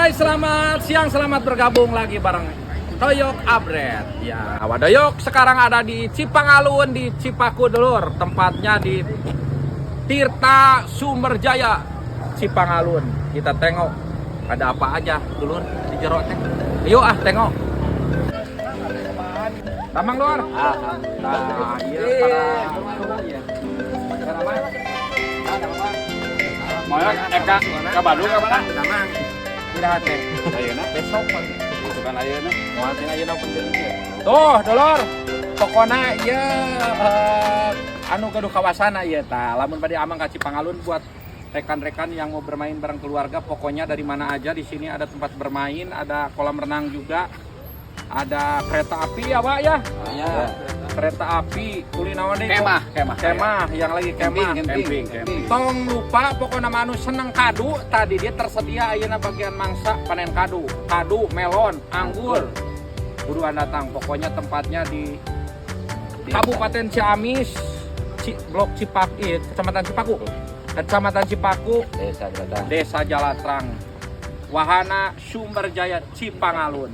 Bray, selamat siang, selamat bergabung lagi bareng Doyok Abret. Ya, Wadoyok sekarang ada di Cipangalun, di Cipaku dulur, tempatnya di Tirta Sumberjaya, Cipangalun. Kita tengok ada apa aja dulur di jero teh. Yuk ah tengok. Tamang lur. Nah, iya para Mau Eka ke Bandung ke mana? Damang. Tidak teh. Ayeuna. Besok paling. Bukan ayeuna. Moal cenah ayeuna penting ieu. Tuh, dulur. Pokona ieu anu gaduh kawasan ieu tah. Lamun bade amang ka Cipangalun buat rekan-rekan yang mau bermain bareng keluarga, pokoknya dari mana aja di sini ada tempat bermain, ada kolam renang juga, ada kereta api ya, Pak ya. Iya. Kereta api, kulin naon deui? Kemah, kemah. Kemah, yang lagi kemah. Camping, camping. Tong lupa pokoknya manu seneng kadu tadi dia tersedia ayeuna bagian mangsa panen kadu, kadu, melon, anggur. Buruan datang, pokoknya tempatnya di Kabupaten Ciamis, Blok Cipaku, Kecamatan Cipaku. Kecamatan Cipaku, Desa Jalatrang. Desa Jalatrang. Wahana Sumberjaya Cipangalun.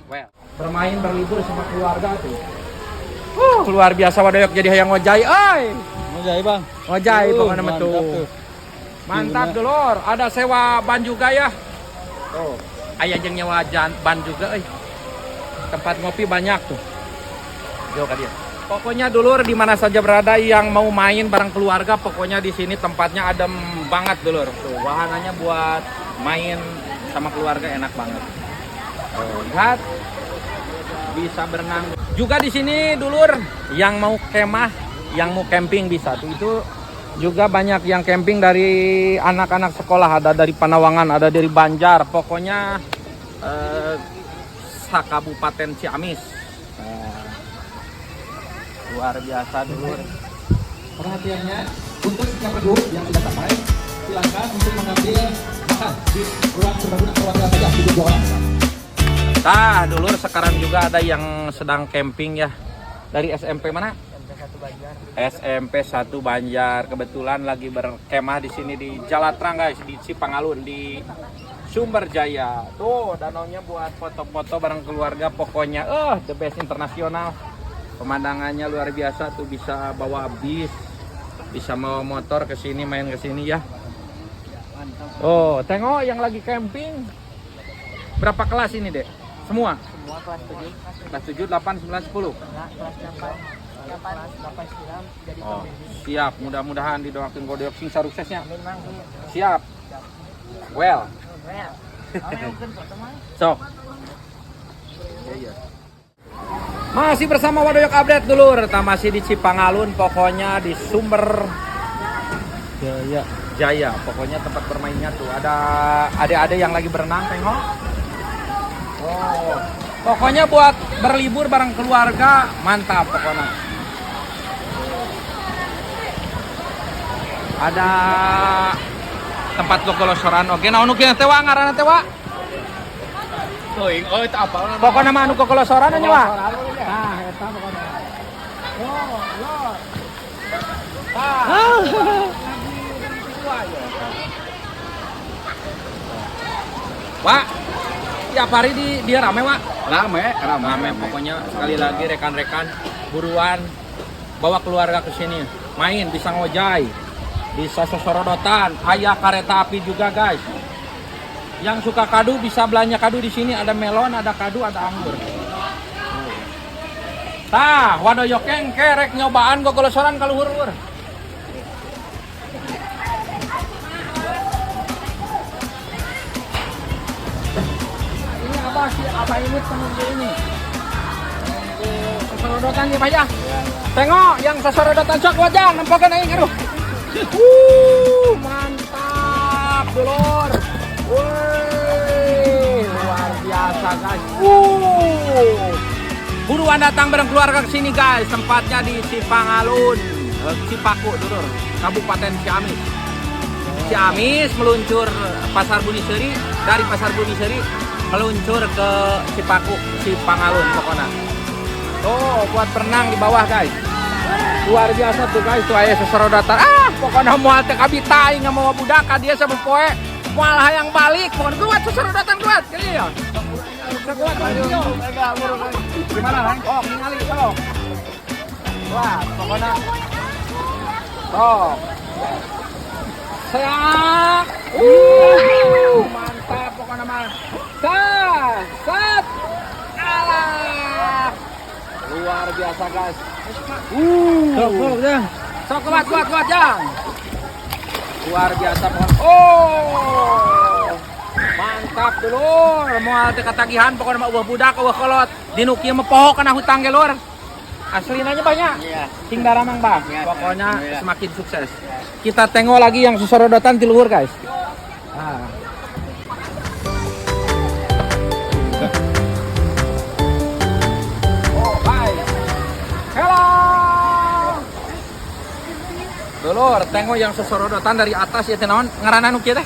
Well, bermain berlibur sama keluarga tuh. Luar biasa Wadoyok jadi hayang ngojay euy. Ngojay bang. Ngojay pokoknya mah Mantap tuh. tuh. Mantap dulur, ada sewa ban juga ya. Tuh, aya jeung nyewa ban juga euy. Tempat ngopi banyak tuh. Yo ka dia. Pokoknya dulur di mana saja berada yang mau main bareng keluarga, pokoknya di sini tempatnya adem banget dulur. Tuh, wahananya buat main sama keluarga enak banget. Tuh, lihat. Bisa berenang. Juga di sini dulur yang mau kemah, yang mau camping bisa tuh. Itu juga banyak yang camping dari anak-anak sekolah, ada dari Panawangan, ada dari Banjar, pokoknya Sakabupaten Ciamis. Nah, luar biasa dulur. Perhatiannya untuk setiap regu yang sudah sampai, silakan untuk mengambil makan di ruang serbaguna perwakilan saja cukup dua orang. Nah, dulur sekarang juga ada yang sedang camping ya. Dari SMP mana? SMP 1 Banjar. Kebetulan lagi berkemah di sini di Jalatrang guys, di Cipangalun di Sumberjaya. Tuh, danaunya buat foto-foto bareng keluarga pokoknya the best internasional. Pemandangannya luar biasa tuh, bisa bawa bis, bisa bawa motor ke sini, main ke sini ya. Oh, tengok yang lagi camping. Berapa kelas ini, Dek? Semua? Semua kelas 7. Kelas 7, 8, 9, 10. Enggak, kelas 8. 8, 8, 9 jadi Oh, siap. Mudah-mudahan didoakan Godoyok sing suksesnya. Amin, Mang. Siap. Well, Well. sok. Masih bersama Wadoyok Update dulur, kita masih di Cipangalun, pokoknya di Sumber Jaya. Jaya. Pokoknya tempat bermainnya tuh ada adik-adik yang lagi berenang, tengok. Oh, pokoknya buat berlibur bareng keluarga mantap pokoknya. Ada tempat gogolosoran oke, nah anu kieu teh wa ngaranna teh wa? Teuing, oh itu apa? Pokoknya mah anu gogolosoran nya wa. Nah, eta pokoknya. Oh, lor. Tah. Wak, tiap hari di dia rame, Wak. Rame, rame. Rame pokoknya sekali lagi rekan-rekan buruan bawa keluarga ke sini. Main bisa ngojay, bisa sosorodotan, ayah kereta api juga guys. Yang suka kadu bisa belanja kadu di sini, ada melon, ada kadu, ada anggur. Tah, wadoyok engke rek nyobaan gogolosoran ka luhur-luhur. Ini apa sih? Apa ini penunggu ini? Penunggu sosorodotan ya Pak ya? Tengok yang sosorodotan sok wajah nempokeun aing aduh. Mantap dulur. Wih, luar biasa guys. Buruan datang bareng keluarga ke sini guys. Tempatnya di Cipangalun, Cipaku dulur, Kabupaten Ciamis. Ciamis meluncur Pasar Bunisari, dari Pasar Bunisari meluncur ke Cipaku, Cipangalun pokoknya. Tuh, buat berenang di bawah guys. Luar biasa tuh guys, tuh aya sesorodotan. Ah, pokoknya moal teh kabita aing mawa budak ka dia sama poe. Moal hayang balik, pokoknya kuat sosorodotan kuat. Gini ya. Kuat ayo. Gimana, Lang? Oh, ningali sok. Wah, pokoknya sok. Seak. Mantap pokoknya mah. Sat, sat. Alah. Luar biasa, guys. Sok, sok, Jang. Sok kuat, kuat, kuat, Jang. Luar biasa pokoknya. Oh. Mantap dulur. Moal teu katagihan pokoknya mah euweuh budak, euweuh kolot. Dinu kieu mah poho kana hutang ge lur. Aslinanya banyak. Iya. Sing daramang, Bang. Iya. Pokoknya Iya. semakin sukses. Kita tengok lagi yang sosorodotan di luhur, guys. Nah. Oh, bye. Hello. Dulur, tengok yang sosorodotan dari atas ya teh naon ngaranna nu kieu teh?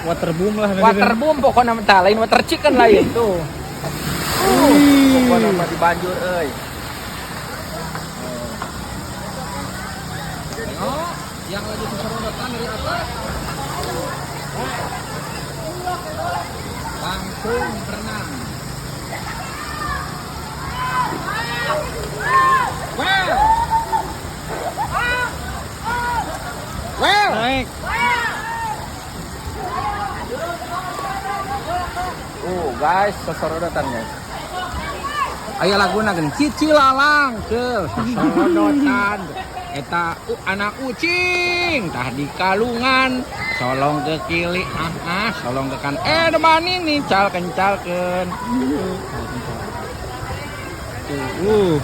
Waterboom lah. Waterboom pokoknya mah tah, lain water chicken lain tuh. Pokoknya mah di banjur euy. Tengok yang lagi sosorodotan dari atas. Langsung berenang. Well. Well. Naik. Oh guys, sosorodotan guys. Aya laguna geuning cicilalang ke sosorodotan. Eta anak ucing tah di kalungan, solong ke kili ah ah, solong ke kan. Demani nih cal kencalkeun. Tuh. Ih, oh.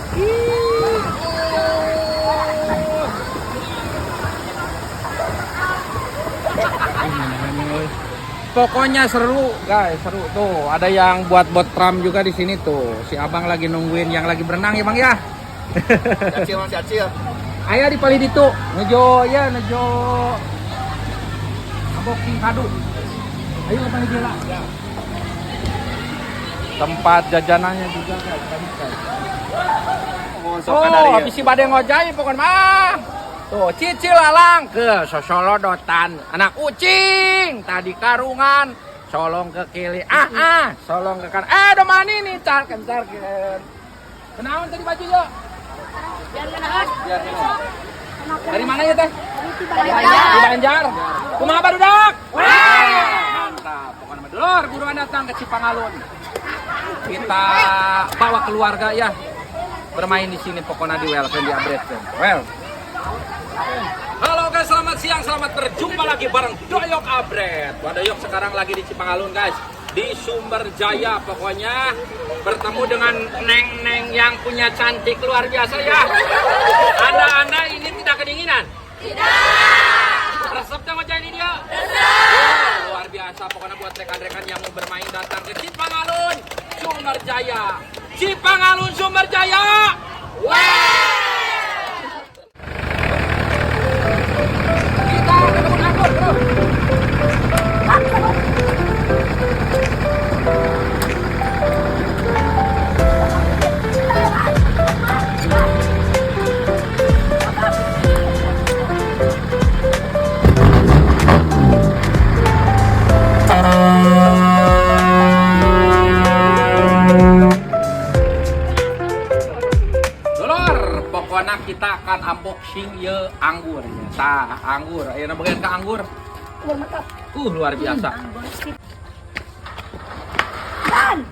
Pokoknya seru, guys, seru tuh. Ada yang buat bot tram juga di sini tuh. Si abang lagi nungguin yang lagi berenang ya, Bang ya. Acil, Mas Acil. Aya di palih ditu, nejo ya nejo unboxing kadu. Ayo ke palih lah. Tempat jajanannya juga guys, banyak guys. Oh, habis si bade ngojay pokoknya mah. Tuh, cicilalang ke sosolodotan anak ucing tadi karungan solong ke kiri ah ah solong ke kanan domani nih car kencar ken kenaon tadi baju yo. Biar ngenahan. Biar ngenahan. Dari mana ya teh? Dari Di Banjar. Kumaha barudak? Wah, mantap. Pokoknya mah dulur buruan datang ke Cipangalun. Kita bawa keluarga ya bermain di sini pokoknya di welcome di Abret. Well. Halo guys, selamat siang, selamat berjumpa lagi bareng Doyok Abret. Wah, Doyok sekarang lagi di Cipangalun guys, di Sumberjaya pokoknya bertemu dengan neng-neng yang punya cantik luar biasa ya. Anda-anda ini tidak kedinginan? Tidak. Resepnya macam ini dia? Resep. Luar biasa pokoknya buat rekan-rekan yang mau bermain datang ke Cipangalun Sumberjaya. Cipangalun Sumberjaya. Wah. Kita ke kebun anggur, bro. Dulur, pokoknya kita akan unboxing ye anggur. Tah, anggur. Ayeuna bagian ke anggur. Luar biasa. Dan.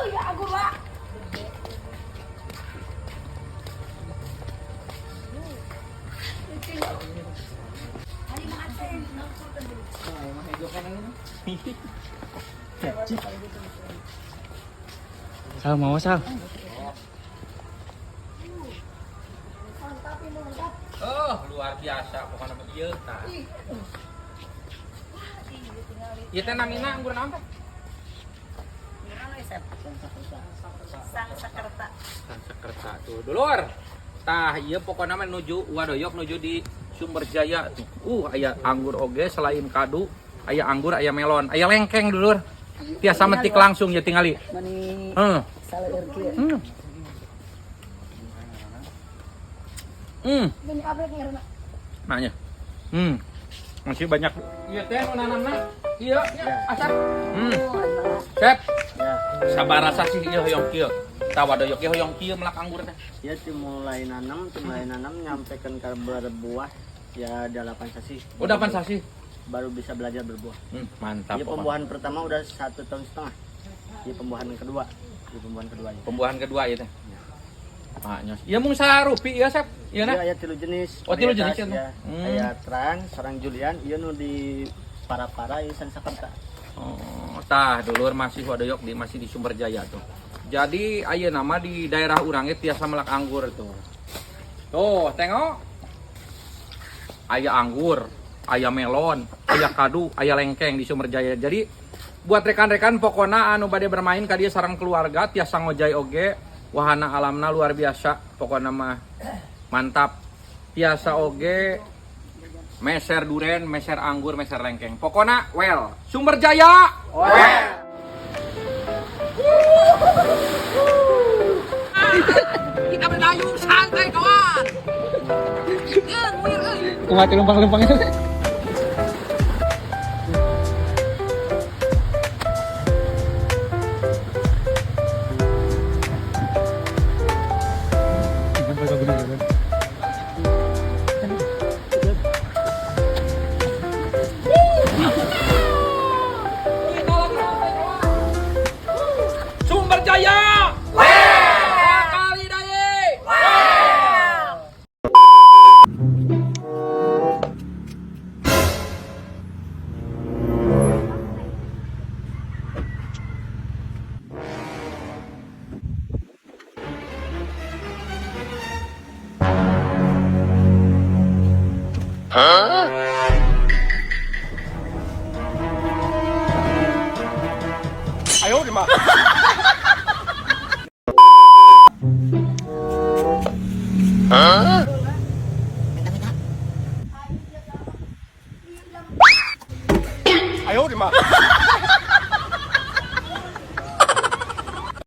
Ya anggur, Pak. Sal mau Sal. Oh, luar biasa pokoknya mah ieu tah. Ieu teh namina anggur naon teh? Sang Sakerta. Sang Sakerta tuh, dulur. Tah, ieu pokoknya mah nuju Wadoyok nuju di Sumberjaya tuh. Aya anggur oge selain kadu, aya anggur, aya melon, aya lengkeng dulur. Tiasa metik langsung ya tingali. Mani saleur kieu. Mani abret ngarana. Nanya. Masih banyak. Iya teh nu nanamna. Iya, nya, asap. Sep, Ya, sabaraha sih ieu hoyong kieu? Tah wadoyok ieu hoyong kieu melak anggur teh. ya dimulai nanam nyampe ke berbuah ya 8 sasi. Oh, 8 sasi. Baru bisa belajar berbuah. Mantap. Ya Pokoknya., pembuahan pertama udah 1,5 tahun. Ya, pembuahan kedua. Ya, pembuahan kedua ya. Pembuahan kedua ieu teh. Ah, nyos. Ieu mung sarupi ieu, Sep. Ieu na. Iya, aya tilu jenis. Oh, tilu varietas, jenis, ya, ya. Aya trans, sareng Julian, ieu nu di para-para ieu Sansakerta. Oh, tah dulur masih wadoyok di masih di Sumberjaya tuh. Jadi ayeuna mah di daerah urang ge tiasa melak anggur tuh. Tuh, tengok. Aya anggur, aya melon, aya kadu, aya lengkeng di Sumberjaya. Jadi buat rekan-rekan pokona anu bade bermain ka dieu sareng keluarga tiasa ngojay oge, wahana alamna luar biasa, pokona mah mantap. Tiasa oge meser duren, meser anggur, meser lengkeng. Pokona well, Sumberjaya. Well. Kita berdayung santai, kawan. Kumaha lempang-lempang itu? Kita lagi santai, kawan. Sumberjaya. Well. Kali daye. Well. 哎呦我的妈！